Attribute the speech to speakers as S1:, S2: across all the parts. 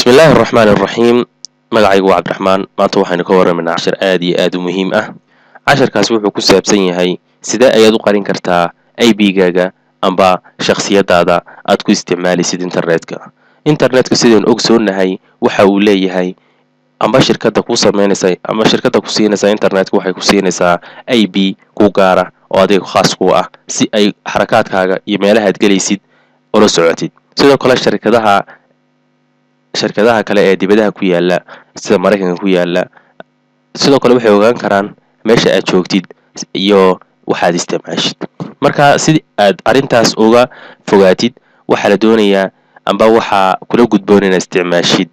S1: Bismillaahi araxmaani araxiim. Magacaygu waa Cabdiraxmaan. Maanta waxaynu ka warramaynaa cashar aad iyo aad u muhiim ah. Casharkaasi wuxuu ku saabsan yahay sidee ayaad u qarin kartaa IP-gaaga amba shakhsiyadaada aad ku isticmaalaysid internetka. Internetka, sidaynu ogsoonahay, waxa uu leeyahay amba shirkadda kuu sameynaysa ama shirkadda ku siinaysa internetka waxay ku siinaysaa IP ku gaara oo adiga khaas ku ah, si ay xarakaadkaaga iyo meelaha aad gelaysid ula socotid. Sidoo kale shirkadaha kale ee dibadaha ku yaala, sida Maraykanka ku yaala, sidoo kale waxay ogaan karaan meesha aad joogtid iyo waxaad isticmaashid. Marka si aad arrintaas uga fogaatid, waxaa la doonayaa amba waxaa kula gudboon inaad isticmaashid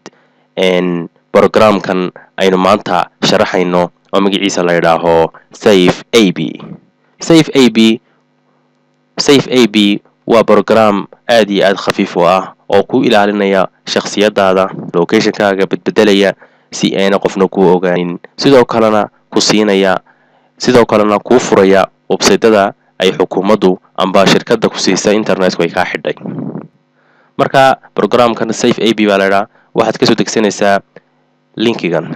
S1: programkan aynu maanta sharaxayno oo magaciisa la yidhaaho Safe IP. Safe IP, Safe IP waa program aad iyo aad khafiif u ah oo ku ilaalinaya shakhsiyadaada, locationkaaga bedbedelaya si ayna qofna kuu ogaanin, sidoo kalena ku siinaya, sidoo kalena kuu furaya websaytada ay xukuumaddu amba shirkadda ku siisa internetku ay kaa xidhay. Marka programkan Safe IP baa la idhaha. Waxaad kasoo degsanaysaa linkigan.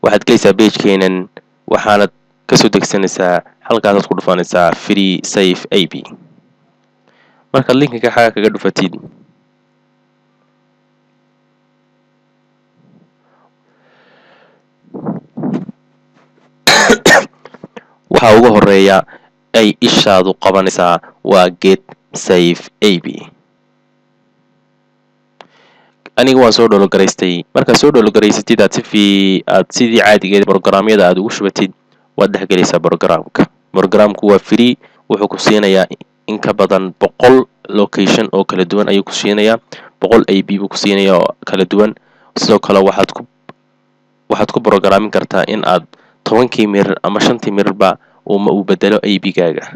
S1: Waxaad gelaysaa pagekeenan, waxaanad kasoo degsanaysaa halkaasaad ku dhufanaysaa "free Safe IP". Markaad linkiga xaga kaga dhufatid, waxaa ugu horeeya ay ishaadu qabanaysaa waa "get Safe IP". Aniga waan soo download garaystay. Markaad soo download garaysatid, aad si aad sidii caadigeed programyada aad ugu shubatid, waad dhexgelaysaa programka. Programku waa free. Wuxuu ku siinayaa in ka badan 100 location oo kala duwan ayuu ku siinayaa, 100 IP buu ku siinayaa oo kala duwan. Sidoo kale waxaad ku programmin kartaa in aad 10-kii mirir ama 5-tii mirirba uu bedelo IP-gaaga.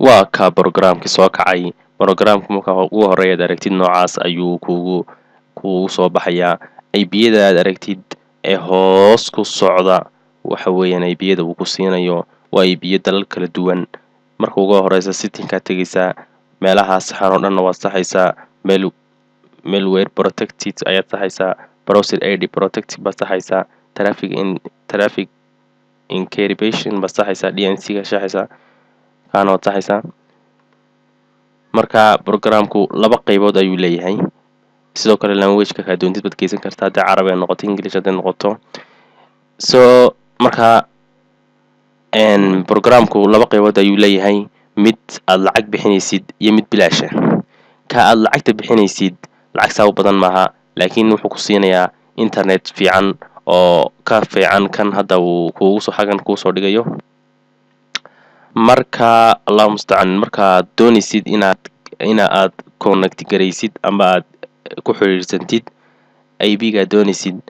S1: Waa kaa programkii soo kacay. Programka marka ugu horeeya ad aragtid, noocaas ayuu kugu soo baxayaa. IP-yada aad aragtid ee hoos ku socda waxa weeyaan IP-yada uu ku siinayo, waa IP-yo dalal kala duwan. Marka ugu horeysa settingkaad tegaysaa, meelaha saxan oo dhanna waad saxaysaa. Meel malware protected ayaad saxaysaa, browser ID protected baad saxaysaa, traffic encryption baad saxaysaa, DNS ga saxaysaa, kaana waad saxaysaa. Marka programku laba qaybood ayuu leeyahay. Sidoo kale languageka kaa doontid baad geysan kartaa, haddii Carabi ay noqoto, English hadday noqoto. So marka programku laba qaybood ayuu leeyahay: mid aad lacag bixinaysid iyo mid bilaasha. Ka aad lacagta bixinaysid lacag saa u badan maaha, laakiin wuxuu ku siinayaa internet fiican oo ka fiican kan hadda uu kuugu soo xagan kuusoo dhigayo. Marka, Allahu mustacaan, markaad doonaysid ina aad connect garaysid ama aad ku xiriirsantid IP-ga doonaysid,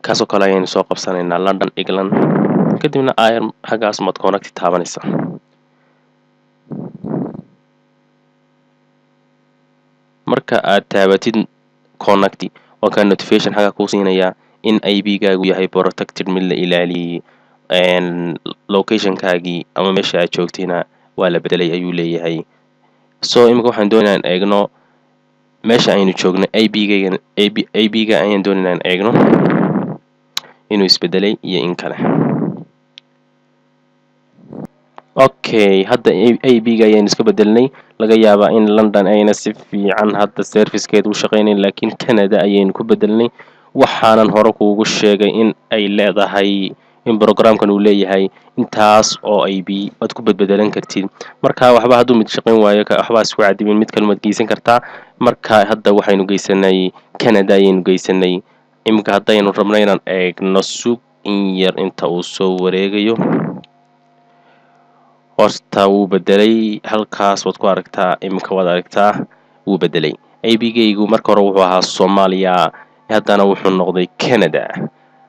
S1: kaasoo kale ayaynu soo qabsanaynaa, London, England. Kadibna ayar xaggaas maad connect taabanaysaa. Marka aad taabatid connect, waa kaa notification xagga kuu siinayaa in IP-gaagu yahay protected, mid la ilaaliyey, locationkaagii ama meesha aad joogtayna waa la bedelay ayuu leeyahay. So imika waxaan doonaya in eegno meesha aynu joogno IP-gayga. IP-ga ayaan doonayna in eegno inuu isbedelay iyo in kale. Okay, hadda IP-ga ayaynu iska bedelnay. Laga yaabaa in London ayna si fiican hadda servicekeeda u shaqeynayn, laakiin Canada ayaynu ku bedelnay. Waxaanan hore kuugu sheegay in ay leedahay, in programkan uu leeyahay intaas oo IP aad ku bedbedelan kartid. Marka waxba hadduu mid shaqayn waayo, waxbaa isku cadibin, mid kale maad geysan kartaa. Marka hadda waxaynu geysanay Canada ayaynu geysanay. Iminka haddaynu rabno inaan eegno, sug in yar inta uu soo wareegayo. Horta wuu bedelay, halkaas waad ku aragtaa. Iminka waad aragtaa, wuu bedelay IP-gaygu. Marka hore wuxuu ahaa Soomaaliya, haddana wuxuu noqday Canada.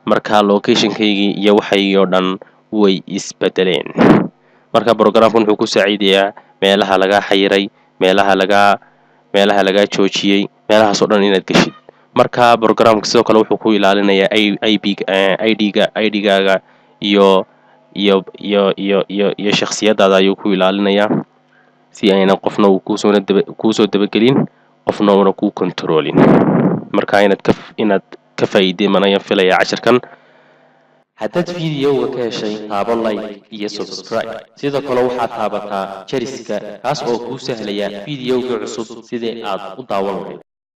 S1: Marka locationkaygii iyo waxaygii oo dhan way isbedeleen. Marka programkan wuxuu ku saaciidayaa meelaha lagaa xayiray, meelaha lagaa joojiyey, meelahaas oo dhan inaad geshid. Marka programka sidoo kale wuxuu ku ilaalinayaa IP ID-ga, ID-gaaga iyo shakhsiyadaada ayuu ku ilaalinayaa. si ayna qofna uu kuusoona daba kuusoo dabagelin, qofna uuna kuu controlin. Marka inaad ka faa'iideen ayaan filayaa cashirkan. Haddaad videoga ka heshay, taabo like iyo subscribe. Sidoo kale waxaad taabataa jariska, kaas oo kuu sahlaya videoga cusub sidii aad u daawan lahayd.